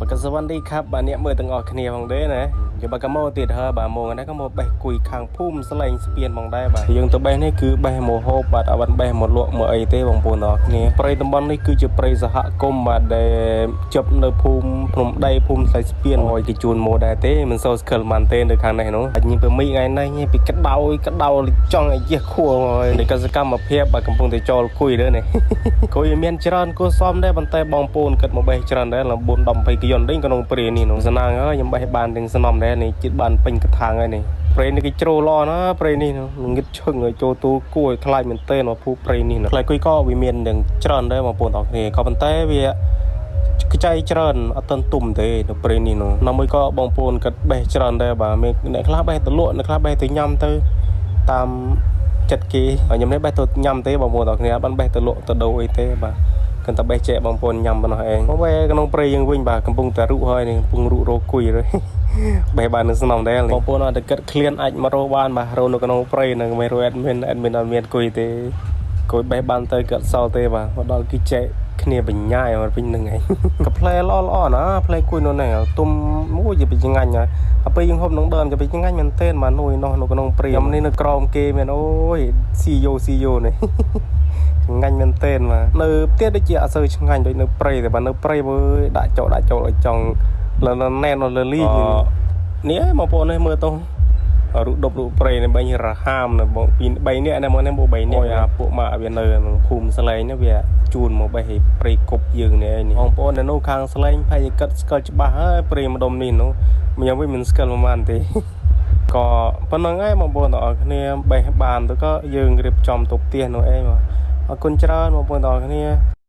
បើកសវណ្ឌីครับបាទអ្នកមើលទាំងអស់គ្នាផងទេណាយកបើកមកទៀតហើយបាទមកហ្នឹងក៏មកបេះគួយខាងភូមិស្លែងស្ពានផងដែរបាទយើងទៅបេះនេះគឺបេះមកហូបបាទអត់បានបេះមកលក់មកអីទេបងប្អូនទាំងអស់គ្នាព្រៃតំបន់នេះគឺជាព្រៃសហគមន៍បាទដែលជប់នៅភូមិភ្នំដីភូមិស្លែងស្ពានហើយគេជូនមកដែរទេមិនសូវស្គាល់បានទេនៅខាងនេះនោះអញញីពមីថ្ងៃនេះពីក្តៅក្តៅចង់ឲ្យយះខួរហើយនេះក៏សកម្មភាពបាទកំពុងតែចូលគួយដែរនេះ គួយមានច្រើនគួសមដែរប៉ុន្តែបងប្អូនគិតមកបេះច្រើនដែរឡើង4 10 20គយន្តវិញក្នុងព្រៃនេះនោះស្នាងហើយខ្ញុំបេះបានទាំងស្នំដែរនេះជិតបានពេញកថាងហើយនេះព្រៃនេះគេជ្រោល្អណាព្រៃនេះងឹតឈឹងឲ្យចូលទូគួរឲ្យខ្លាចមែនទែនមកភូព្រៃនេះខ្លាចគួយក៏វាមានទាំងច្រើនដែរបងប្អូនទាំងគ្នាក៏ប៉ុន្តែវាខ្ចីច្រើនអត់ទាន់ទុំទេនៅព្រៃនេះនោះណាមួយក៏បងប្អូនគិតបេះច្រើនដែរបាទមានអ្នកខ្លះបេះទៅលក់អ្នកខ្លះបេះទៅញ៉ាំទៅតាមចិត្តគេហើយខ្ញុំនេះបេះទៅញ៉ាំទេបងប្អូនទាំងគ្នាអត់បានបេះទៅលក់ទៅដូរអីទេបាទគិតតែបេះចែកបងប្អូនញ៉ាំប៉ុណ្ណោះឯងមកបែក្នុងព្រៃយើងវិញបាទកំពុងតែរុហើយនេះកំពុងរុរកគួយហើយ បេះបាននឹងស្នំដែរបងប្អូនអត់តែគិតឃ្លានអាចមករកបានបាទរកនៅក្នុងព្រៃហ្នឹងមិនរក admin admin អត់មានគួយទេគួយបេះបានទៅក៏អត់សល់ទេបាទមកដល់គឺចែកគ្នាបញ្ញាយមកវិញហ្នឹងឯង កាផ្លែល្អល្អណាផ្លែគួយនោះហ្នឹងទុំមួយជាពីឆ្ងាញ់ហើយដល់ពេលយើងហូបក្នុងដើមជាពីឆ្ងាញ់មែនទែនបាទនួយនោះនៅក្នុងព្រៃខ្ញុំនេះនៅក្រោមគេមែនអូយស៊ីយ៉ូស៊ីយ៉ូនេះ ឆ្ងាញ់មែនទែនបាទនៅផ្ទះដូចជាអត់សូវឆ្ងាញ់ដូចនៅព្រៃទេបាទនៅព្រៃមើលដាក់ចោលដាក់ចូលឲ្យចង់លណែនលលីនេះឯងបងប្អូននេះមើលទៅរូបដប់រូបព្រៃនេះបែងរហាមនៅបងពី3នាក់ណាមកនេះមក3នាក់អាពួកម៉ាក់វានៅក្នុងភូមិស្លែងនេះវាជូនមកបេះឲ្យព្រៃគប់យើងនេះឯងបងប្អូននៅនោះខាងស្លែងផែកិតស្គាល់ច្បាស់ហើយព្រៃម្ដុំនេះនោះខ្ញុំវិញមិនស្គាល់ប្រហែលទេ ក៏ប៉ុណ្្នឹងឯងបងប្អូនទាំងអស់គ្នាបេះបានទៅក៏យើងរៀបចំទៅផ្ទះនោះឯងបាទអរគុណច្រើនបងប្អូនទាំងអស់គ្នា។